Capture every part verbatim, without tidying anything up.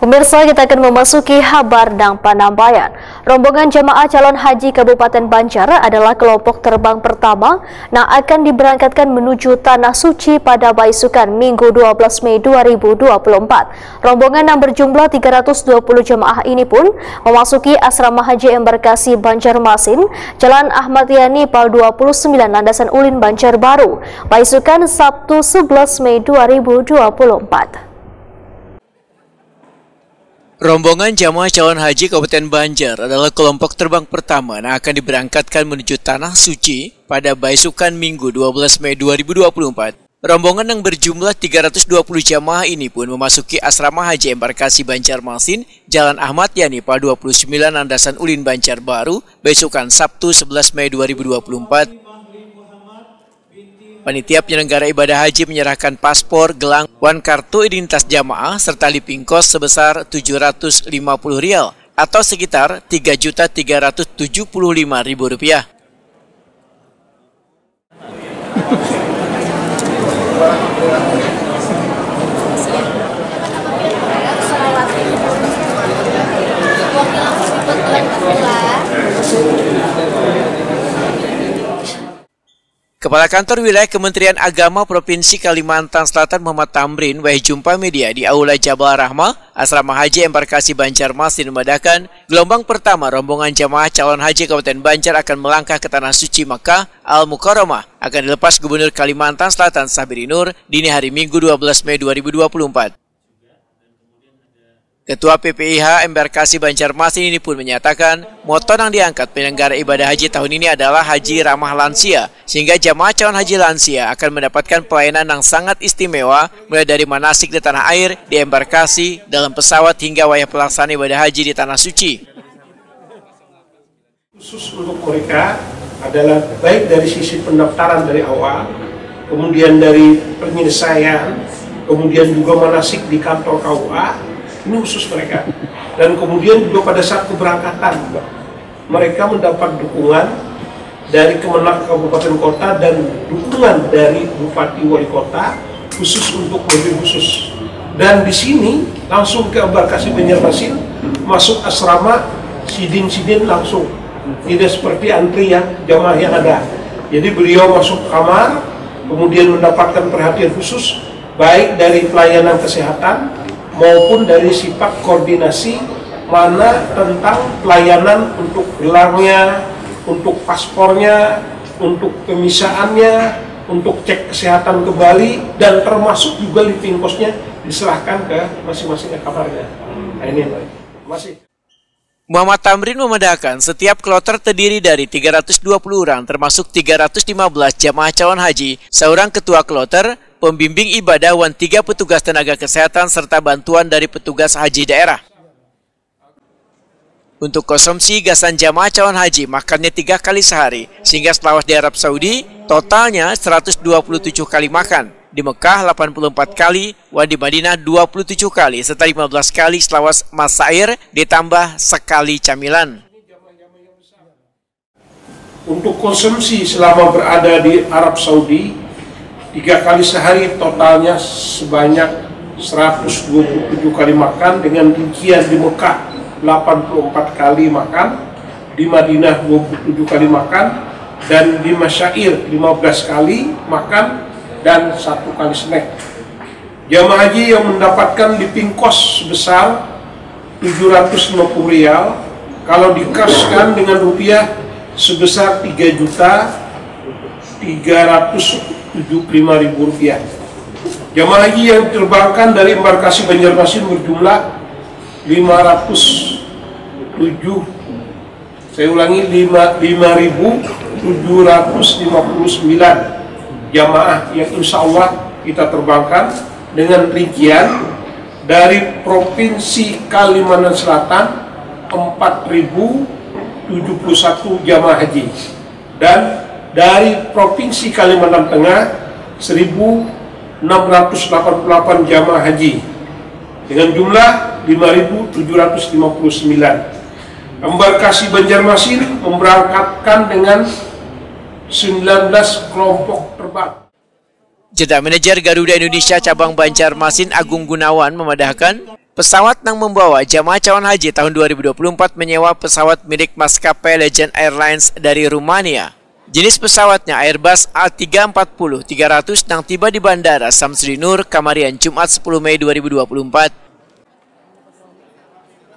Pemirsa, kita akan memasuki habar dan penambayan. Rombongan jamaah calon haji Kabupaten Banjar adalah kelompok terbang pertama yang akan diberangkatkan menuju Tanah Suci pada baisukan Minggu dua belas Mei dua ribu dua puluh empat. Rombongan yang berjumlah tiga ratus dua puluh jamaah ini pun memasuki asrama haji embarkasi Banjarmasin, Jalan Ahmad Yani Pal dua puluh sembilan Landasan Ulin Banjarbaru, baisukan Sabtu sebelas Mei dua ribu dua puluh empat. Rombongan jamaah calon haji Kabupaten Banjar adalah kelompok terbang pertama yang akan diberangkatkan menuju Tanah Suci pada baisukan Minggu dua belas Mei dua ribu dua puluh empat. Rombongan yang berjumlah tiga ratus dua puluh jamaah ini pun memasuki asrama haji embarkasi Banjarmasin, Jalan Ahmad Yani Pal dua puluh sembilan Landasan Ulin Banjarbaru, baisukan Sabtu sebelas Mei dua ribu dua puluh empat. Panitia penyelenggara ibadah haji menyerahkan paspor, gelang, wan kartu identitas jamaah serta living cost sebesar tujuh ratus lima puluh rial atau sekitar tiga juta tiga ratus tujuh puluh lima ribu rupiah. Kepala Kantor Wilayah Kementerian Agama Provinsi Kalimantan Selatan Muhammad Tamrin wayah jumpa media di Aula Jabal Rahmah, Asrama Haji Embarkasi Banjarmasin memadahkan, gelombang pertama rombongan jamaah calon haji Kabupaten Banjar akan melangkah ke Tanah Suci Makkah Al-Mukarramah akan dilepas Gubernur Kalimantan Selatan Sahbiri Nur dini hari Minggu dua belas Mei dua ribu dua puluh empat. Ketua P P I H Embarkasi Banjarmasin ini pun menyatakan, moto yang diangkat penyelenggara ibadah haji tahun ini adalah haji ramah lansia, sehingga jamaah calon haji lansia akan mendapatkan pelayanan yang sangat istimewa, mulai dari manasik di tanah air, di embarkasi, dalam pesawat, hingga wayah pelaksanaan ibadah haji di Tanah Suci. Khusus untuk mereka adalah baik dari sisi pendaftaran dari awal, kemudian dari penyelesaian, kemudian juga manasik di kantor K U A, ini khusus mereka. Dan kemudian juga pada saat keberangkatan, mereka mendapat dukungan dari Kemenag Kabupaten Kota dan dukungan dari Bupati Wali Kota khusus untuk mobil khusus. Dan di sini langsung ke embarkasi Banjarmasin, masuk asrama, sidin-sidin langsung. Tidak seperti antri yang jamaah yang ada. Jadi beliau masuk kamar, kemudian mendapatkan perhatian khusus, baik dari pelayanan kesehatan maupun dari sifat koordinasi mana tentang pelayanan untuk gelangnya, untuk paspornya, untuk pemisaannya, untuk cek kesehatan kembali, dan termasuk juga living cost-nya diserahkan ke masing-masing kamarnya. Nah, ini yang baik. Masih. Muhammad Tamrin memandangkan setiap kloter terdiri dari tiga ratus dua puluh orang, termasuk tiga ratus lima belas jamaah calon haji, seorang ketua kloter, pembimbing ibadah, wan tiga petugas tenaga kesehatan serta bantuan dari petugas haji daerah. Untuk konsumsi gasan jamaah calon haji makannya tiga kali sehari, sehingga selawas di Arab Saudi totalnya seratus dua puluh tujuh kali makan, di Mekah delapan puluh empat kali, wan di Madinah dua puluh tujuh kali serta lima belas kali selawas masair ditambah sekali camilan. Untuk konsumsi selama berada di Arab Saudi, tiga kali sehari totalnya sebanyak seratus dua puluh tujuh kali makan, dengan rincian di Mekah delapan puluh empat kali makan, di Madinah dua puluh tujuh kali makan, dan di Masyair lima belas kali makan dan satu kali snack. Jamaah haji yang mendapatkan living cost sebesar tujuh ratus lima puluh rial, kalau dikaskan dengan rupiah sebesar tiga juta tiga ratus tujuh puluh lima ribu rupiah. Jamaah haji yang diterbangkan dari embarkasi Banjarmasin berjumlah lima ratus tujuh, saya ulangi, lima, lima ribu tujuh ratus lima puluh sembilan jamaah yang insya Allah kita terbangkan, dengan rincian dari Provinsi Kalimantan Selatan empat ribu tujuh puluh satu jamaah haji, dan dari Provinsi Kalimantan Tengah seribu enam ratus delapan puluh delapan jamaah haji, dengan jumlah lima ribu tujuh ratus lima puluh sembilan. Embarkasi Banjarmasin memberangkatkan dengan sembilan belas kelompok terbang. General Manager Garuda Indonesia Cabang Banjarmasin Agung Gunawan memadahkan, Pesawat nang membawa jamaah calon haji tahun dua ribu dua puluh empat menyewa pesawat milik maskapai Legion Airlines dari Rumania. Jenis pesawatnya Airbus A tiga empat puluh tiga ratus nang tiba di Bandara Samsudinur, Kamarian, Jumat sepuluh Mei dua ribu dua puluh empat.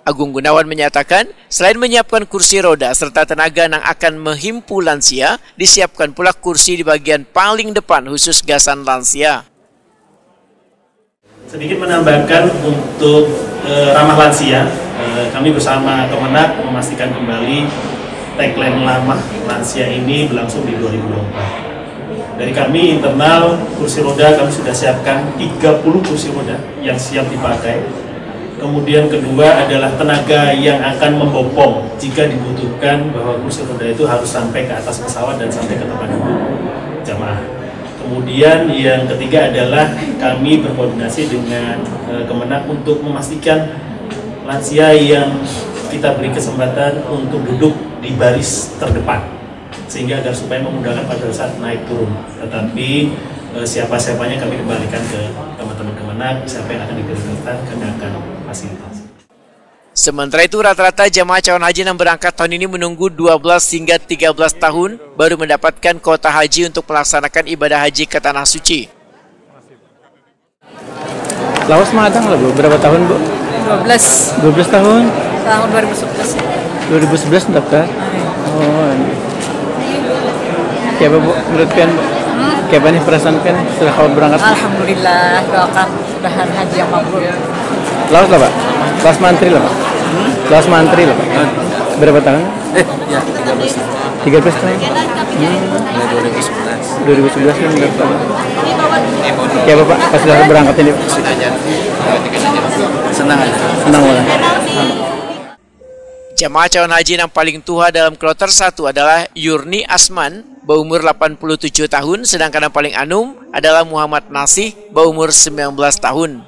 Agung Gunawan menyatakan, selain menyiapkan kursi roda serta tenaga nang akan menghimpu lansia, disiapkan pula kursi di bagian paling depan khusus gasan lansia. Sedikit menambahkan untuk eh, ramah lansia, eh, kami bersama Kemenag memastikan kembali tagline ramah lansia ini berlangsung di dua ribu dua puluh empat. Dari kami internal kursi roda kami sudah siapkan tiga puluh kursi roda yang siap dipakai. Kemudian kedua adalah tenaga yang akan membopong jika dibutuhkan bahwa kursi roda itu harus sampai ke atas pesawat dan sampai ke tempat duduk jamaah. Kemudian yang ketiga adalah kami berkoordinasi dengan eh, Kemenag untuk memastikan lansia yang kita beri kesempatan untuk duduk di baris terdepan sehingga agar supaya memudahkan pada saat naik turun. Tetapi eh, siapa-siapanya kami kembalikan ke teman-teman Kemenag, siapa yang akan diprioritaskan kami akan fasilitasi. Sementara itu, rata-rata jamaah calon haji yang berangkat tahun ini menunggu dua belas hingga tiga belas tahun baru mendapatkan kuota haji untuk melaksanakan ibadah haji ke Tanah Suci. Lawas magang lah bu, berapa tahun bu? 12 12 tahun? Tahun 2011 2011 daftar? Oh, siapa bu? Menurut pian bu? Hmm? Siapa nih perasaan pian setelah kau berangkat? Alhamdulillah, doakan mudahan haji yang mabrur. Lawas lah pak? Lawas mantri lah pak? Hmm? Lawas mantri lah pak? Berapa tahun? Eh, ya, tiga belas tahun. Tiga belas tahun? Hmm. Mulai dua ribu sebelas. dua ribu sebelas kan daftar. Ya Bapak, pas sudah berangkat ini. Sudah jadi. Senang aja. Senang banget. Jamaah calon haji yang paling tua dalam kloter satu adalah Yurni Asman, berumur delapan puluh tujuh tahun, sedangkan yang paling anum adalah Muhammad Nasih, berumur sembilan belas tahun.